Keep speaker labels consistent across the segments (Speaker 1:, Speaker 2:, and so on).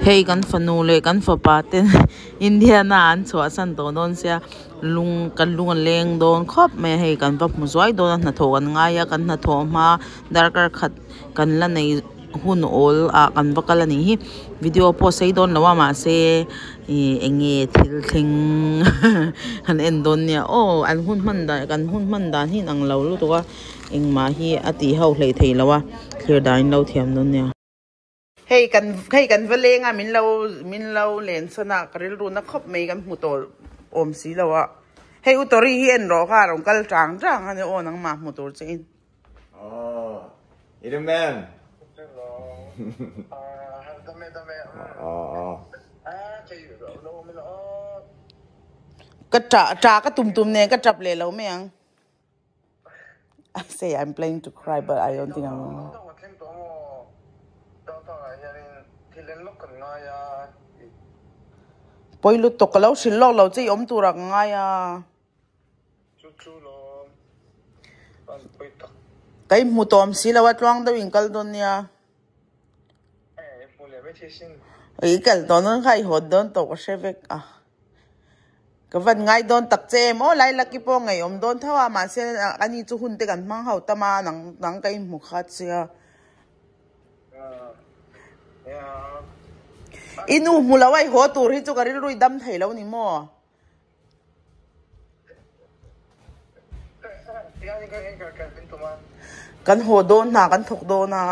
Speaker 1: Hei kan fanu leh kan fapa ten Indiana an chhuahsan tawh dawn sia lung kan lung a leng dawn khawp mai a hei kan va hmu zuai dawn a hnathawh kan ngai a kan hnathawh hma darkar khat kan la nei hun awl ah kan va kal a nih hi video pawh a sei dawn lo a mahse ih eng nge thil thleng han en dawn nia aw an hun hman dan kan hun hman dan hi a inang lo lutuk a engmah hi a tih ho hleih theih loh a thlir dan in lo thiam dawn nia. Hei kan hei kan va leng a min lo min lo len sawn a ka rilru na khawp mai kan hmu tawh awm si lo a hei u Tori hi en rawh kha a rawn kal tang tang a ni aw nangmah hmu tur che in.
Speaker 2: Aww Ireman.
Speaker 1: Ka tah tah ka tum tum nen ka tap leh lo mai ang. I say I'm planning to cry but I don't think I'm Pawi lutuk ka lo hrilh lawk lo che i awm turah ka ngai a. Ka inhmu tawm si lo a tluang deuh in kal dawn nia. I kal tawh dawn kha i haw dawn tawh ka hre vek a. Ka van ngai dawn tak che em aw Lailaki pawh ngaihawm dawn tho a mahse ani chu hun te kan hmang ho tam a nang nang ka inhmu kha chia. I nu hmu lo a i haw tur hi chu ka rilru i dam thei lo ni maw? Kan haw dawn hna kan thawk dawn a.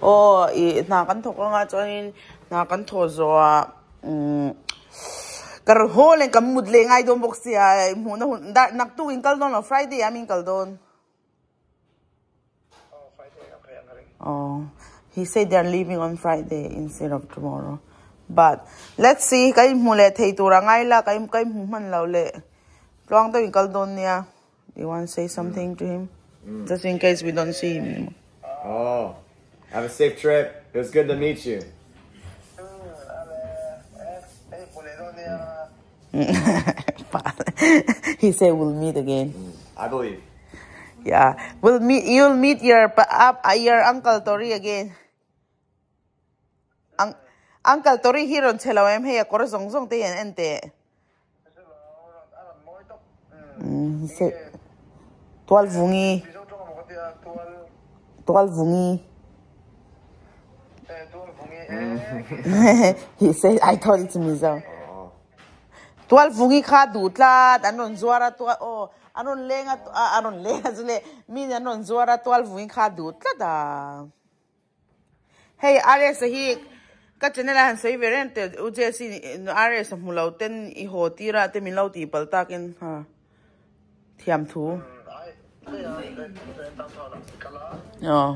Speaker 1: Aw ih hna kan thawk anga chuanin hna kan thawh zawhah umm ka rawn haw leh kan mut leh ngai dawn bawk sia hmuhna hun naktuk in kal dawn lo Friday ah min kal dawn. Oh, he said they are leaving on Friday instead of tomorrow. But let's see, ka inhmu leh thei tur a ngai la, ka ka inhmu hman lo leh tluang deuh in kal dawn nia. Do you want to say something to him? Just in case we don't see him anymore.
Speaker 2: Oh, have a safe trip. It was good to meet you.
Speaker 1: He said we'll meet again.
Speaker 2: I believe.
Speaker 1: Yeah, we'll meet. You'll meet your your uncle Tori again. Ang uncle Tori hi rawn che lo em hei a kawr zawng zawng te hian en teh. He said tual vungi tual vungi. He said I thought it's Mizo. Tual vungi kha duh tlat an rawn zuar a tual aw an rawn leng a a rawn leng a chu le mi an rawn zuar a tual vungi kha duh tlat a. Hei RS a hi ka channel a han sawi ve reng teh u Jesse RS a hmu lo ten i haw tir a te min lo tih palh takin ha thiam thu. Aw.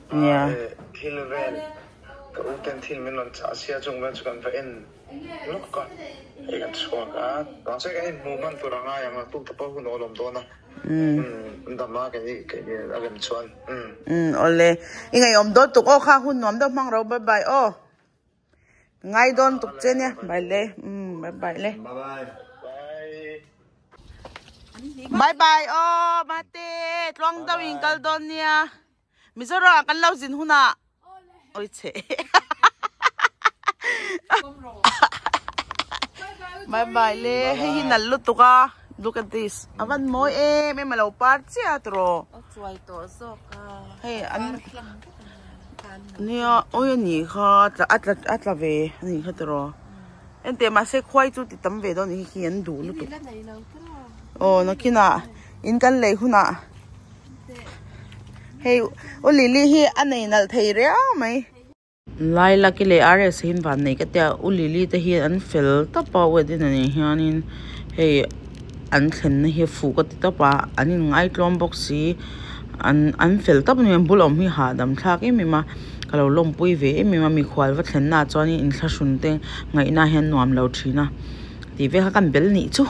Speaker 1: Nia. Umm awle i ngaihawm dawn tuk aw kha hun nuam deuh hmang ro bye bye aw ngai dawn tuk che nia bye le umm bye bye le bye bye aw mate tluang deuh in kal dawn nia Mizoram ah kan lo zin hunah oi che bye bye le hei hi nalh lutuk a look at this a van mawi em em a lo par chiah tawh hei an nia oi a nih kha a tla a tla ve a nih kha tawh enteh mahse khuai chu ti tam ve dawn a nih khi an duh lutuk aw nakinah in kan lei hunah. Hei u Lily hi a nei nalh thei riau mai. Lailaki leh RS hi van nei ka tia u Lily te hi an fel tawp a u Edena nen hianin hei an thlenna hi a fuh ka ti tawp a an inngaihtlawm bawk si an an fel tawp a ni an bula awm hi hahdam thlak em em a ka lo lawmpui ve em em a mikhual va thlenna ah chuanin inthlahrun te ngaihna hian nuam lo thin a tih vel kha kan bel nih chu.